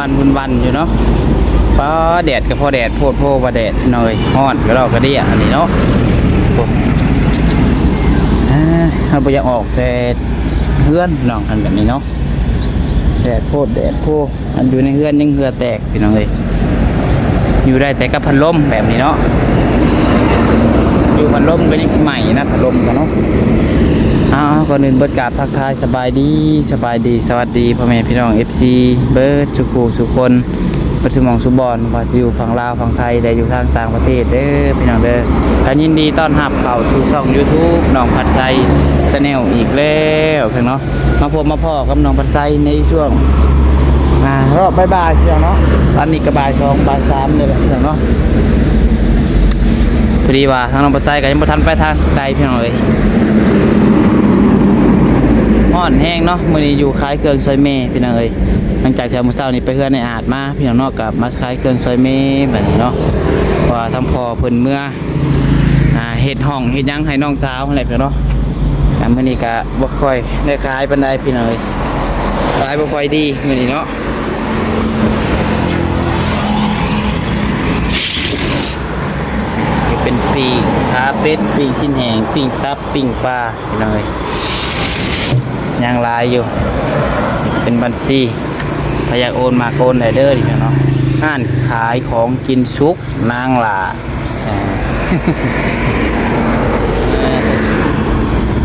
ອັນວຸ່ນວັນຢູ່ເນາະ. ປ້າ ແດດກໍພໍແດດ ໂພດໂພວ່າແດດ ພີ່ນ້ອງເອີຍ. ຮ້ອນກະດອກກະເດຍອັນນີ້ເນາະ. ໂອ້ ອ່າ ເຮົາບໍ່ຢາກອອກແຕ່ເຮືອນ ພີ່ນ້ອງ ອັນແບບນີ້ເນາະ. ແດດໂພດແດດໂພ ອັນຢູ່ໃນເຮືອນຍັງເຫື່ອແຕກ ພີ່ນ້ອງເອີຍ. ຢູ່ໄດ້ແຕ່ກັບພັດລົມແບບນີ້ເນາະ. ຢູ່ພັດລົມກໍຍັງຊິໄໝ້ນະ ພັດລົມກໍເນາະ. ເອົາ ກ່ອນອື່ນເບິດກາບທັກທາຍສະບາຍດີ ສະບາຍດີ ສະຫວັດດີພໍ່ແມ່ພີ່ນ້ອງ ເອັຟຊີ ເບິດສູ່ຄູ່ສູ່ຄົນ ເບິດສູ່ໝ່ອງສູ່ບ່ອນ ບໍ່ວ່າຊິຢູ່ຝັ່ງລາວ ຝັ່ງໄທ ແລະ ຢູ່ທາງຕ່າງປະເທດເດີ ພີ່ນ້ອງເດີ. ກໍຍິນດີຕ້ອນຮັບເຂົ້າສູ່ຊ່ອງ YouTube ນ້ອງພັດໄຊ Channel ອີກແລ້ວເນາະ. ມາພົບມາພໍ້ກັບນ້ອງພັດໄຊໃນຊ່ວງ ອ່າ ເນາະ ບ່າຍໆ ພີ່ນ້ອງເນາະ. ຕອນນີ້ກໍບ່າຍສອງ ບ່າຍສາມນີ້ແຫຼະ ພີ່ນ້ອງເນາະ. ພໍດີວ່າທາງນ້ອງພັດໄຊກໍຍັງບໍ່ທັນໄປທາງໃດ ພີ່ນ້ອງເອີຍ. ຮ້ອນແຮງເນາະ ມື້ນີ້ຢູ່ຂາຍເຄື່ອງຊ່ອຍແມ່ ພີ່ນ້ອງເອີຍ. ຫຼັງຈາກທີ່ມື້ເຊົ້ານີ້ໄປເຮືອນອ້າຍອາດມາ ພີ່ນ້ອງເນາະ, ກໍມາຂາຍເຄື່ອງຊ່ອຍແມ່ບັດນີ້ເນາະ. ເພາະວ່າທາງພໍ່ເພິ່ນເມືອ ອ່າ ເຮັດຫ້ອງເຮັດຫຍັງໃຫ້ນ້ອງສາວຫັ້ນແຫຼະ ພີ່ນ້ອງເນາະ. ກໍມື້ນີ້ກໍບໍ່ຄ່ອຍໄດ້ຂາຍປານໃດ ພີ່ນ້ອງເອີຍ, ຂາຍບໍ່ຄ່ອຍດີມື້ນີ້ເນາະ. ເປັນປີ້ງຂາເປັດ, ປີ້ງຊີ້ນແຫ້ງ, ປີ້ງຕັບ, ປີ້ງປາ ພີ່ນ້ອງເອີຍ, ຍັງຫຼາຍຢູ່. ເປັນບັນຊີ ໃຜຢາກໂອນມາໂອນໄດ້ເດີ ພີ່ນ້ອງເນາະ. ຮ້ານຂາຍຂອງກິນສຸກນາງຫຼ້າ.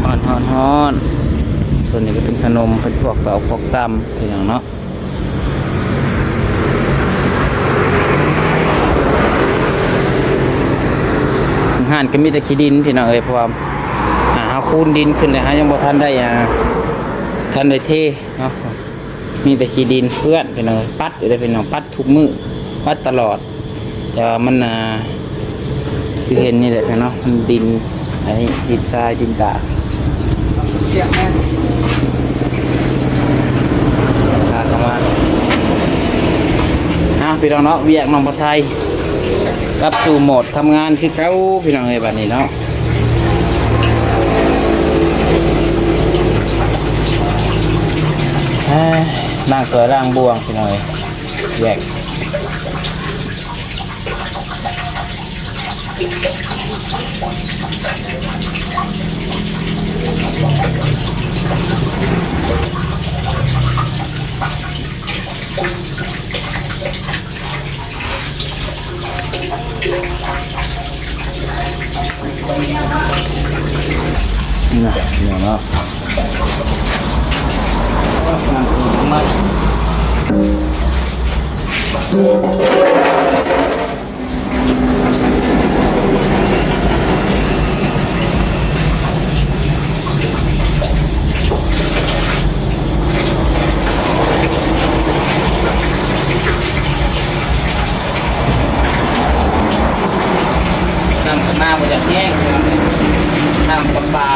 ເອີ ຮ້ອນໆໆ. ສ່ວນນີ້ກໍເປັນຂະໜົມ ເປັນພວກຕອກພວກຕຳ ພີ່ນ້ອງເນາະ. ຮ້ານກໍມີແຕ່ຂີ້ດິນ ພີ່ນ້ອງເອີຍ, ເພາະວ່າ ອ່າ ເຮົາຄູນດິນຂຶ້ນແລ້ວ ເຮົາຍັງບໍ່ທັນໄດ້ ອ່າ ທັນໄດ້ເທເນາະ. ມີແຕ່ຂີ້ດິນເປື້ອນ ພີ່ນ້ອງເອີຍ, ປັດຢູ່ເດ້ ພີ່ນ້ອງ, ປັດທຸກມື້ ປັດຕະຫຼອດ. ແຕ່ວ່າມັນ ອ່າ ຄືເຫັນນີ້ແຫຼະເນາະ, ມັນດິນ ອັນນີ້ດິນຊາຍ ດິນຕາກ. ພາເຂົ້າມາ ເອົາ ພີ່ນ້ອງເນາະ, ວຽກນ້ອງພັດໄຊກັບສູ່ໂໝດທຳງານຄືເກົ່າ ພີ່ນ້ອງເອີຍ, ບັດນີ້ເນາະ. ເອີ ລ້າງຖ້ວຍລ້າງບ່ວງ ພີ່ນ້ອງເອີຍ, ແຍກ ນະ ເນາະ. ນ້ຳກໍມາບໍ່ຢາກແຫ້ງ ນ້ຳປະປາ.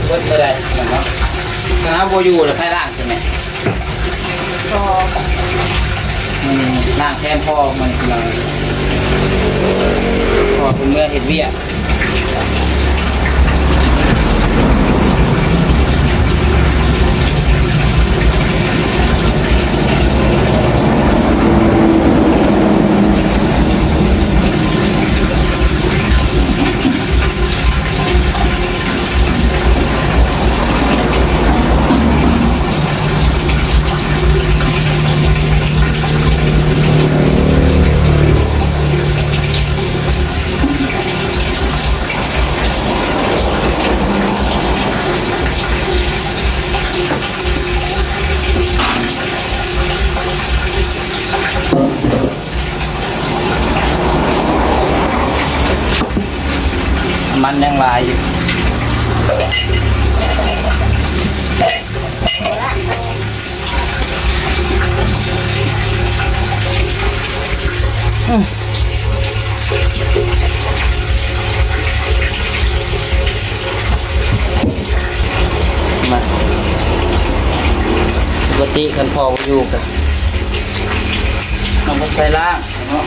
ເບິດບໍ່ໄດ້ເນາະ, ຖ້າບໍ່ຢູ່ແລ້ວໃຜລ້າງໃຊ່ໄໝ? ພໍ່. ອືມ ລ້າງແທນພໍ່ມັນ ພີ່ນ້ອງ, ພໍ່ເພິ່ນເມືອເຮັດວຽກ. ມັນຍັງຫຼາຍຢູ່. ມາ ປົກກະຕິຄັນພໍ່ບໍ່ຢູ່ກະ ເອົາມາໃສ່ລ້າງເນາະ.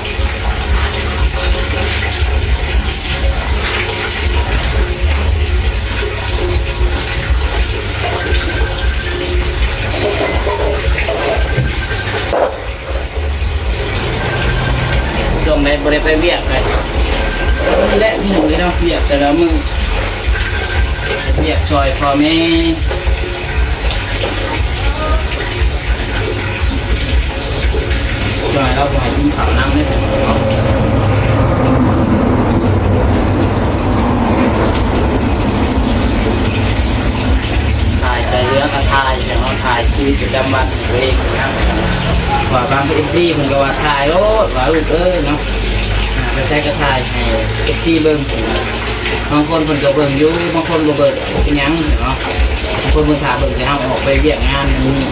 ຊ່ວງໃດບໍ່ໄດ້ໄປວຽກກະ ນີ້ແຫຼະ ມື້ນີ້ເນາະ ວຽກແຕ່ລະມື້ ວຽກຊ່ອຍພໍ່ແມ່ ຊ່ອຍລາວບໍ່ໃຫ້ກິນເຂົ້ານຳເດ້. ຖ່າຍຊ່ອຍເຫຼືອກະຖ່າຍ ແຕ່ເຮົາຖ່າຍຊີວິດປະຈຳວັນ ໂດຍເອງນະ ວ່າບາງເອັຟຊີເພິ່ນກະວ່າຖ່າຍໂລດວ່າລູກເອີຍເນາະ ອ່າ ໄປໃສກະຖ່າຍໃຫ້ເອັຟຊີເບິ່ງ. ບາງຄົນເພິ່ນກະເບິ່ງຢູ່ ບາງຄົນບໍ່ເບິ່ງ ບໍ່ເປັນຫຍັງເນາະ. ບາງຄົນເພິ່ນຖ້າເບິ່ງແຕ່ເຮົາອອກໄປວຽກງານນັ້ນນີ້.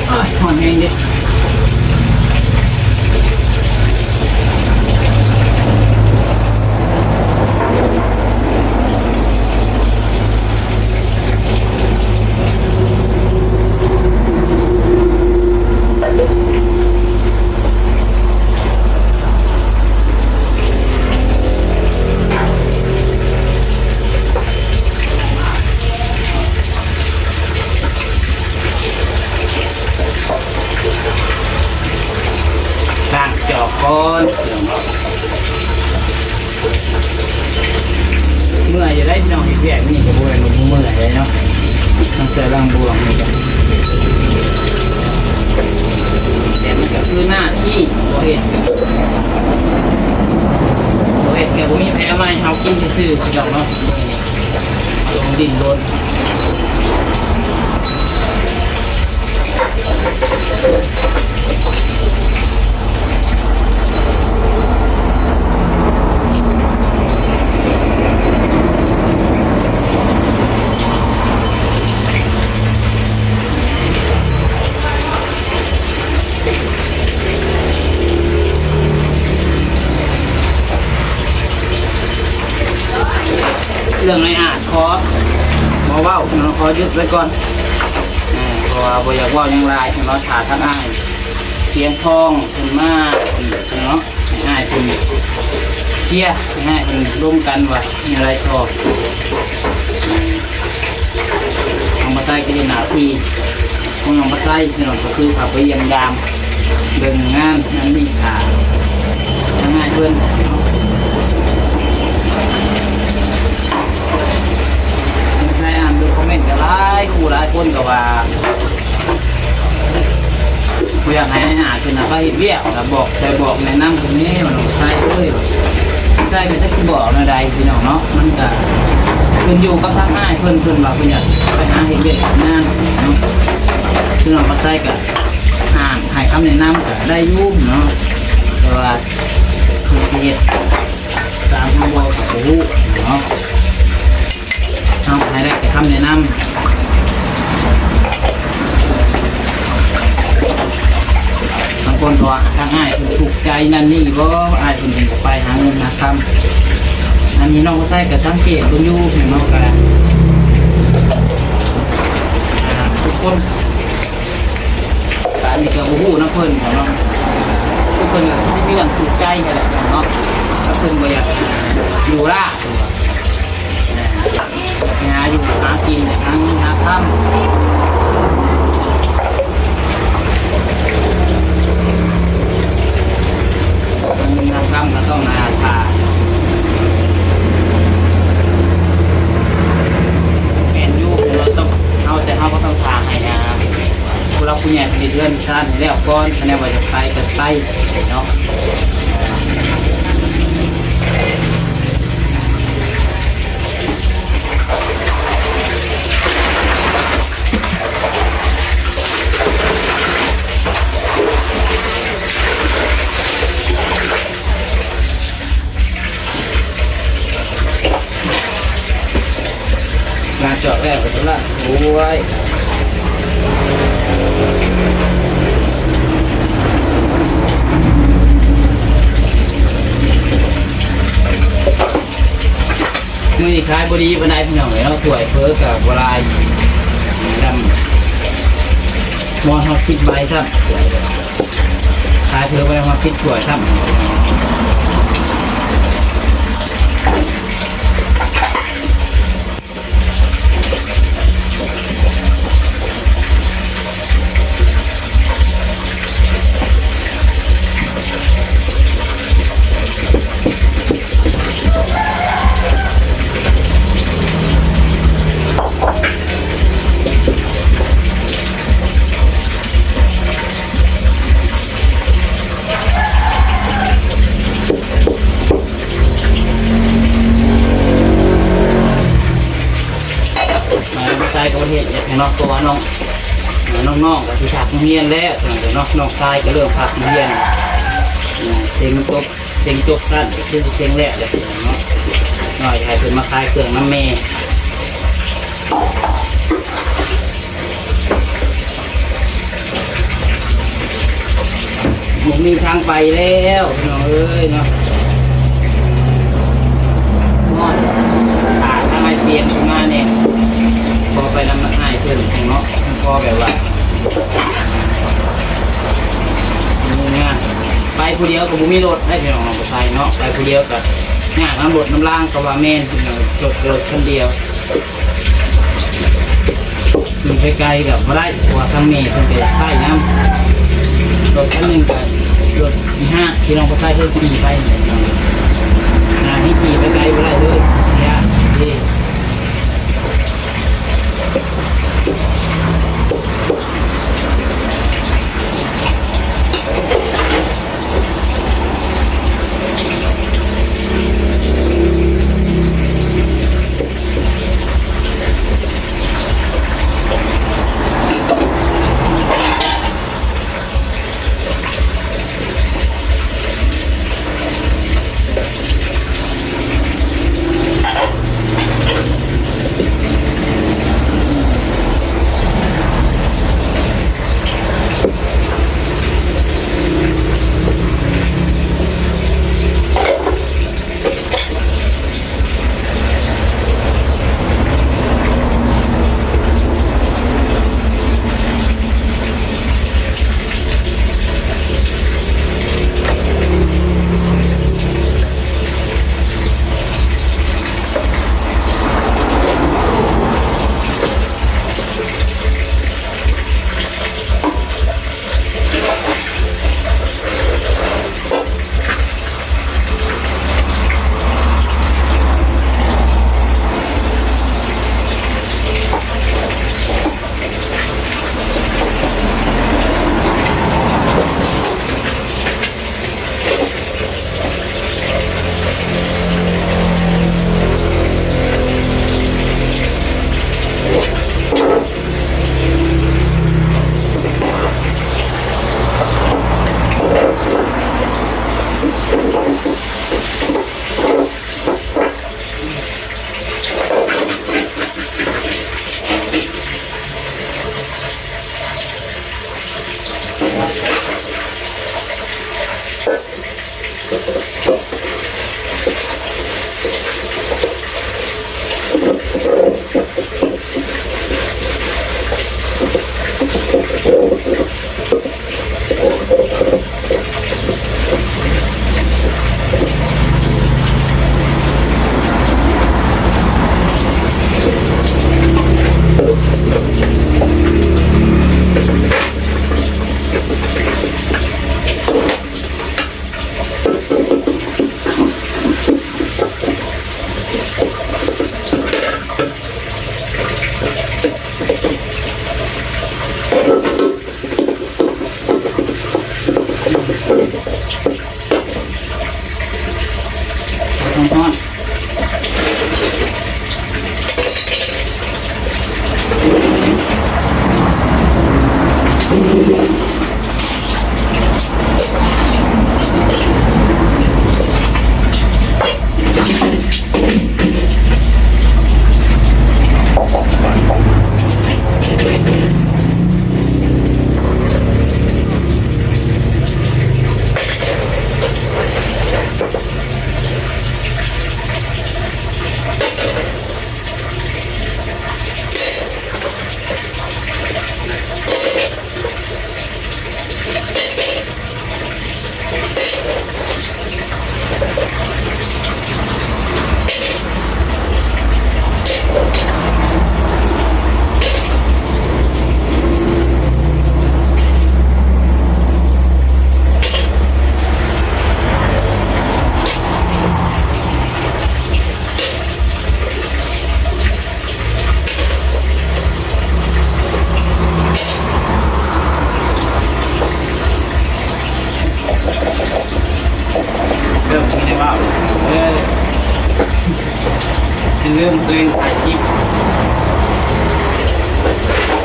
ໂອ້ຍ ຮ້ອນແຮງເດ້. ລ້າງຈອກກ່ອນ ເມື່ອຍຢູ່ໄດ໋ພີ່ນ້ອງ ເຮັດວຽກນີ້ກະບໍ່ແມ່ນວ່າເມື່ອຍໃດເນາະ ທັງເທື່ອລ້າງບ່ວງນີ້ກະ ແຕ່ມັນກະຄືໜ້າທີ່ ບໍ່ເຮັດ ບໍ່ເຮັດກະບໍ່ມີໃຜເອົາມາໃຫ້ເຮົາກິນຊື່ໆ ພີ່ນ້ອງເນາະ. ລົງດິນໂລດ. ເລື່ອງອ້າຍອາດຂໍບໍ່ເວົ້າເນາະ ຂໍຢຸດໄວ້ກ່ອນ ເພາະວ່າບໍ່ຢາກເວົ້າຫຍັງຫຼາຍເນາະ ຖ້າທາງອ້າຍສຽງທອງເພິ່ນມາເນາະ ໃຫ້ອ້າຍເພິ່ນເຄຍ ໃຫ້ອ້າຍເພິ່ນລົມກັນວ່າແນວໃດຕໍ່. ນ້ອງປາໄຊກະເຮັດໜ້າທີ່ຂອງນ້ອງປາໄຊພີ່ນ້ອງ ກະຄືເຂົ້າໄປຢ້ຽມຢາມເບິ່ງງານນັ້ນນີ້ ຖ້າທາງອ້າຍເພິ່ນເນາະ. ໄດ້ອ່ານເບິ່ງຄອມເມັນກະຫຼາຍຄູ່ຫຼາຍຄົນກະວ່າ ບໍ່ຢາກໃຫ້ອ້າຍອາດເພິ່ນນະໄປເຮັດວຽກ ກະບອກ ຊ່ອຍບອກແນະນຳເພິ່ນແນ່ວ່າ ນ້ອງປາໄຊເອີຍ ນ້ອງປາໄຊກະຈັກຊິບອກແນວໃດພີ່ນ້ອງເນາະ ມັນກະຂຶ້ນຢູ່ກັບທາງອ້າຍເພິ່ນ ເພິ່ນວ່າເພິ່ນຢາກໄປຫາເຮັດວຽກເຮັດງານເນາະ ຄືນ້ອງປາໄຊກະ ອ່າ ໃຫ້ຄຳແນະນຳກະໄດ້ຢູ່ເນາະ ແຕ່ວ່າເພິ່ນຊິເຮັດຕາມທາງບໍ່ກະບໍ່ຮູ້ເນາະ. ເຮົາໃຫ້ໄດ້ແຕ່ຄຳແນະນຳ ບາງຄົນກະວ່າທາງອ້າຍເພິ່ນທຸກໃຈນັ້ນນີ້ບໍ່ ອ້າຍເພິ່ນເຫັນກະໄປຫາເງິນຫາຄຳ ອັນນີ້ນ້ອງປາໄຊກະສັງເກດເບິ່ງຢູ່ເນາະ ກະ ອ່າ ທຸກຄົນ ກະອັນນີ້ກະບໍ່ຮູ້ນຳເພິ່ນເນາະ ເພິ່ນກະຊິມີເລື່ອງທຸກໃຈຫັ້ນແຫຼະເນາະ ເພິ່ນບໍ່ຢາກຢູ່ລາ ໄປຫາຢູ່ຫາກິນ ຫາເງິນຫາຄຳ. ຄັນແນວວ່າຈະໄປກໍໄປເນາະ. ງານຈອດແລ້ວກໍຈະລາກ ໂອ້ຍ ມື້ນີ້ຂາຍບໍ່ດີປານໃດພີ່ນ້ອງເອີຍເນາະ. ຖ້ວຍເຝີກໍບໍ່ຫຼາຍ ດຳ ບໍ່ຮອດສິບໃບຊ້ຳ. ຂາຍເຜີບໍ່ໄດ້ຮອດສິບຖ້ວຍຊ້ຳ. ມາໃສ່ກໍເຮັດເນາະ ເພາະວ່ານ້ອງ ນ້ອງໆກໍຊິພັກໂຮງຮຽນແລ້ວເນາະ. ນ້ອງຊາຍກໍເລີ່ມພັກໂຮງຮຽນ ເສັງຈົບ ເສັງຈົບຊັ້ນກໍຄືເສັງແລ້ວແຫຼະເນາະ. ນ້ອຍໃຫ້ເພິ່ນມາຂາຍເຄື່ອງນຳແມ່. ບໍ່ມີທາງໄປແລ້ວພີ່ນ້ອງເອີຍເນາະ. ຮອດ ຖ້າທາງອ້າຍຕຽມຂຶ້ນມາແດ່ ພໍໄປນຳອ້າຍເພິ່ນເນາະ. ພໍແບບວ່າ ໄປຜູ້ດຽວກໍບໍ່ມີລົດໄດ້ພີ່ນ້ອງ ນ້ອງກະໄຊເນາະ. ໄປຜູ້ດຽວກໍຍາກນຳລົດນຳລາງກໍວ່າແມ່ນ ລົດ ລົດຄັນດຽວ. ຂີ່ໄປໄກກໍບໍ່ໄດ້ ເພາະວ່າທາງແມ່ເພິ່ນກໍຢາກໄປນຳ. ລົດຄັນໜຶ່ງກໍລົດອີ່ຫ້າງທີ່ນ້ອງບໍ່ໃຊ້ເພິ່ນຂີ່ໄປ ອ່າ ໃຫ້ຂີ່ໄປໄກບໍ່ໄດ້ເລີຍ ຢ້ານເດ້. ເ ເລີ່ມມີແນວເວົ້າ ເອີ ເລີ່ມຕົວເອງຖ່າຍຄລິບ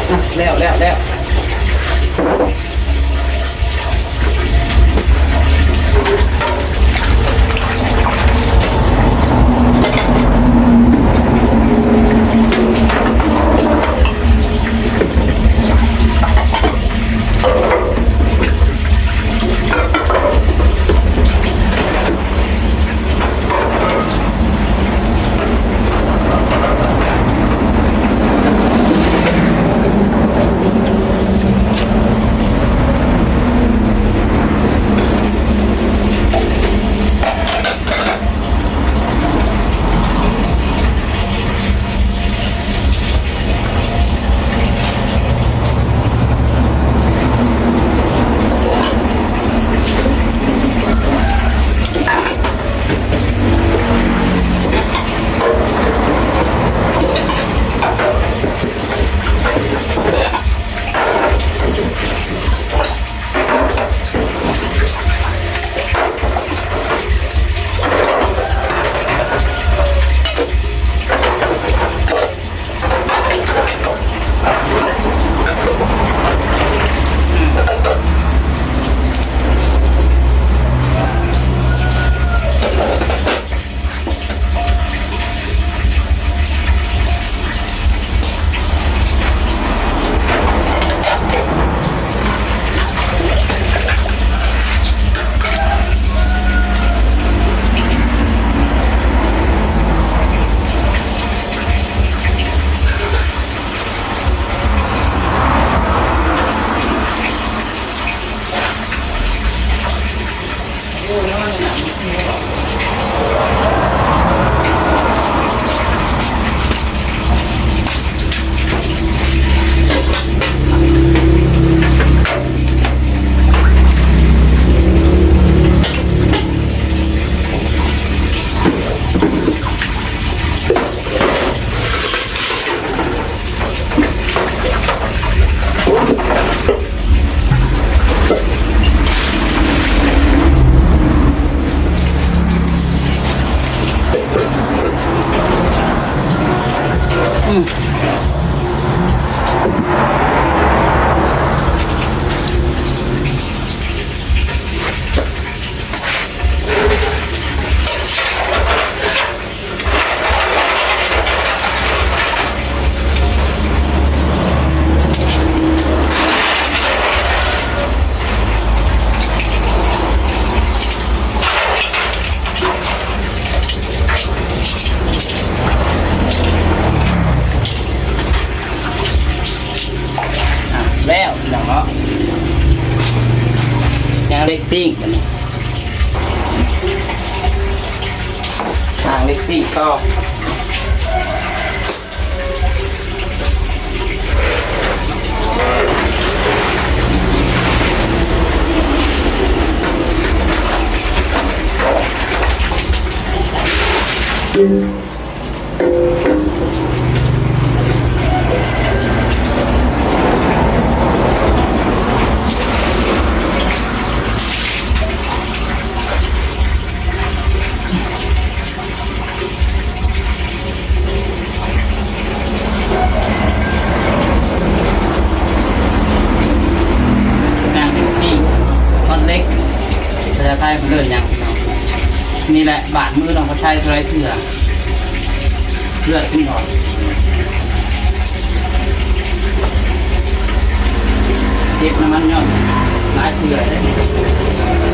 ນະ ແລ້ວ ແລ້ວ ແລ້ວ. ອ່ະ ແລ້ວພີ່ນ້ອງເນາະ ຍ່າງເຫຼັກປີ້ງ ບາດນີ້ຍ່າງເຫຼັກປີ້ງຕໍ່. ນາງເປັນປີ້ງ ທ່ອນເຫຼັກ ພາສາໄທເພິ່ນເອີ້ນຫຍັງ? ນີ້ແຫຼະ ບາດມືນ້ອງພາໄຊເທົ່າໃດເທື່ອ ເລືອດຂຶ້ນອອກ ເຈັບນຳມັນຍ້ອນຫຼາຍເທື່ອເດ້. ນ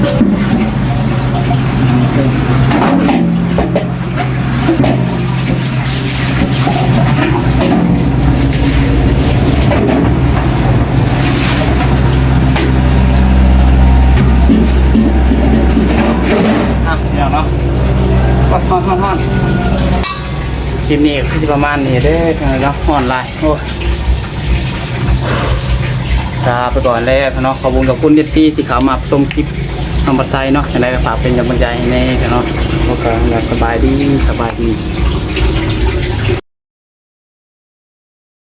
ອ່ະ ພີ່ນ້ອງເນາະ ຮ້ອນໆໆ ຄລິບນີ້ກໍຄືຊິປະມານນີ້ເດີເນາະ ຮ້ອນຫຼາຍ ໂອ້ຍ ລາໄປກ່ອນແລ້ວເນາະ ຂອບຄຸນຂອບຄຸນ ເອັຟຊີ ທີ່ເຂົ້າມາຊົມຄລິບນ້ອງບັດໄຊເນາະ ຈັ່ງໃດກໍຝາກເປັນກຳລັງໃຈໃຫ້ແດ່ເນາະ ກໍສະບາຍດີ ສະບາຍດີ.